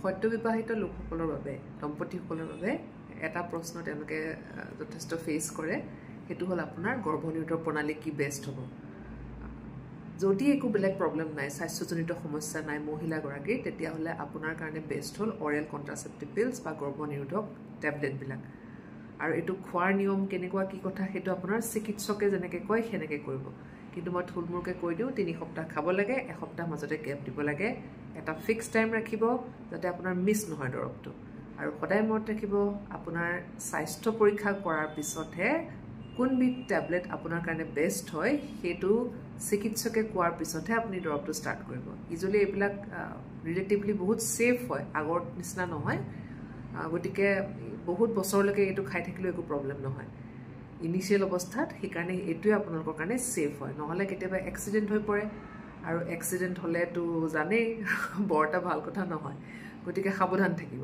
সদ্য বিবাহিত লোকসকলৰ বাবে, দম্পতীসকলৰ বাবে এটা প্ৰশ্ন তেওঁলোকে যথেষ্ট ফেচ কৰে, সেইটো হ'ল আপোনাৰ গৰ্ভনিৰোধক প্ৰণালী কি বেষ্ট হ'ব। যদি একো বেলেগ প্ৰব্লেম নাই, স্বাস্থ্যজনিত সমস্যা নাই মহিলাগৰাকীৰ, তেতিয়াহ'লে আপোনাৰ কাৰণে বেষ্ট হ'ল অৰেল কণ্ট্ৰাচেপ্টিভ পিলছ বা গৰ্ভনিৰোধক টেবলেটবিলাক। আৰু এইটো খোৱাৰ নিয়ম কেনেকুৱা কি কথা সেইটো আপোনাৰ চিকিৎসকে যেনেকৈ কয় সেনেকৈ কৰিব। কিন্তু মই থুলমূলকৈ কৈ দিওঁ, 3 সপ্তাহ খাব লাগে, এসপ্তাহ মাজতে গেপ দিব লাগে, এটা ফিক্স টাইম ৰাখিব যাতে আপোনাৰ মিছ নহয় দৰৱটো। আৰু সদায় মনত ৰাখিব, আপোনাৰ স্বাস্থ্য পৰীক্ষা কৰাৰ পিছতহে কোনবিধ টেবলেট আপোনাৰ কাৰণে বেষ্ট হয় সেইটো চিকিৎসকে কোৱাৰ পিছতহে আপুনি দৰৱটো ষ্টাৰ্ট কৰিব। ইজুৱেলি এইবিলাক ৰিলেটিভলি বহুত ছেফ হয়, আগৰ নিচিনা নহয়, গতিকে বহুত বছৰলৈকে এইটো খাই থাকিলেও একো প্ৰব্লেম নহয় ইনিচিয়েল অৱস্থাত। সেইকাৰণে এইটোৱে আপোনালোকৰ কাৰণে ছেফ হয়। নহ'লে কেতিয়াবা এক্সিডেণ্ট হৈ পৰে, আৰু এক্সিডেণ্ট হ'লেতো জানেই বৰ এটা ভাল কথা নহয়, গতিকে সাৱধান থাকিব।